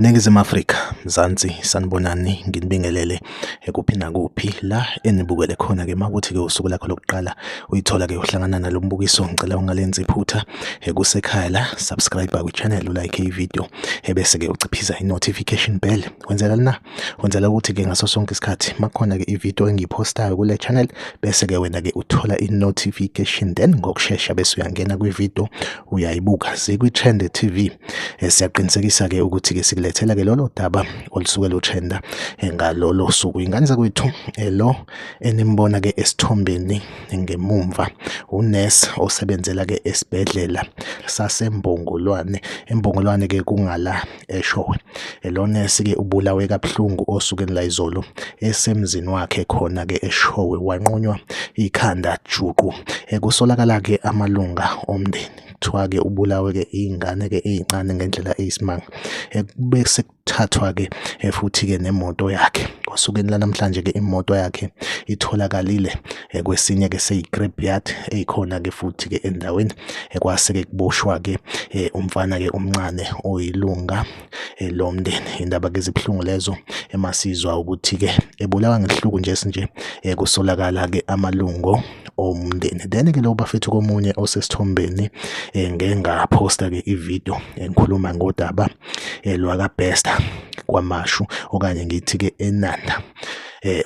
Ningizimu Afrika, Mzansi, sanibonani, nginibingelele kuphi nakuphi la enibukele khona-ke. Makuthi-ke usuku lakho lokuqala uyithola-ke uhlangana nalo mbukiso, ngicela ungalenzi iphutha, kusekhaya la, subscribe kwi-channel, ulike i-video, ebese-ke uciphiza i-notification bell. Wenzela na? Wenzela ukuthi-ke ngaso sonke isikhathi makukhona-ke i-video engiyiphostayo kule channel, bese-ke wena-ke uthola i-notification, then ngokushesha bese uyangena kwi-video uyayibuka. Zikwi-Trend TV. Siyaqinisekisa ke ukuthi ke sikulethela ke lolo daba olusuke lutrenda ngalolo suku. Ingane zakwethu, lo enimbona ke esithombeni ngemumva unesi osebenzela ke esibhedlela saseMbongolwane. EMbongolwane ke kungala eShowe. Lo nesi ke ubulawe kabuhlungu osukwini layizolo esemzini wakhe khona ke eShowe, wanqunywa ikhanda juqu. Kusolakala ke amalunga omndeni. Kuthiwa-ke ubulawe-ke iy'ngane-ke ey'ncane ngendlela eyisimanga. Bese kuthathwa-ke futhi-ke nemoto yakhe. Osukwini lanamhlanje-ke imoto yakhe itholakalile kwesinye-ke seyi-graveyard eyikhona-ke futhi-ke endaweni. Kwase-ke kuboshwa-ke umfana-ke omncane oyilunga lomndeni. Indaba-ke ezibuhlungu lezo emasizwa ukuthi-ke ebulawa ngesihluku nje esinje, kusolakala-ke amalungo omndeni. Then-ke lo bafethu komunye osesithombeni, ngeke ngaphosta-ke ividiyo engikhuluma ngodaba lwakaBester KwaMashu, okanye ngithi-ke eNanda,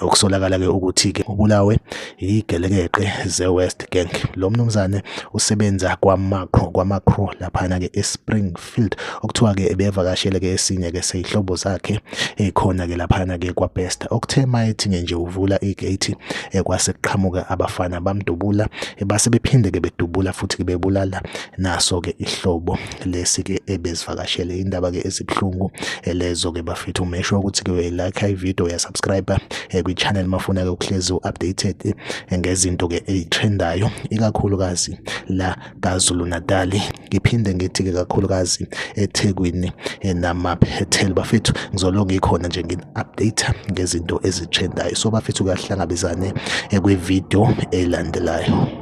okusolakala-ke ukuthi-ke ubulawe yigelekeqe ze-West Gang. Lo mnumzane usebenza kwaMakro, kwaMakro laphana-ke eSpringfield, okuthiwa-ke ebevakashele-ke esinye-ke sey'hlobo zakhe ekhona-ke laphana-ke kwaBester. Okuthe mayethi-ke nje uvula igate, kwase kuqhamuka abafana bamdubula, base bephinde-ke bedubula futhi-ke bebulala naso-ke ihlobo lesi-ke ebezivakashele. Indaba-ke ezibuhlungu lezo-ke bafethu. Make sure ukuthi-ke uyayilike i-video, uyasubscribe kwi-channel mafuna-ke ukuhlezi u-updated ngezinto-ke ey'trendayo, ikakhulukazi la KwaZulu Natal. Ngiphinde ngithi-ke kakhulukazi eThekwini namaphethelo. Bafethu, ngizolokhu ngikhona nje ngini-update ngezinto ezitrendayo. So bafethu, kuyahlangabezane kwi-video elandelayo.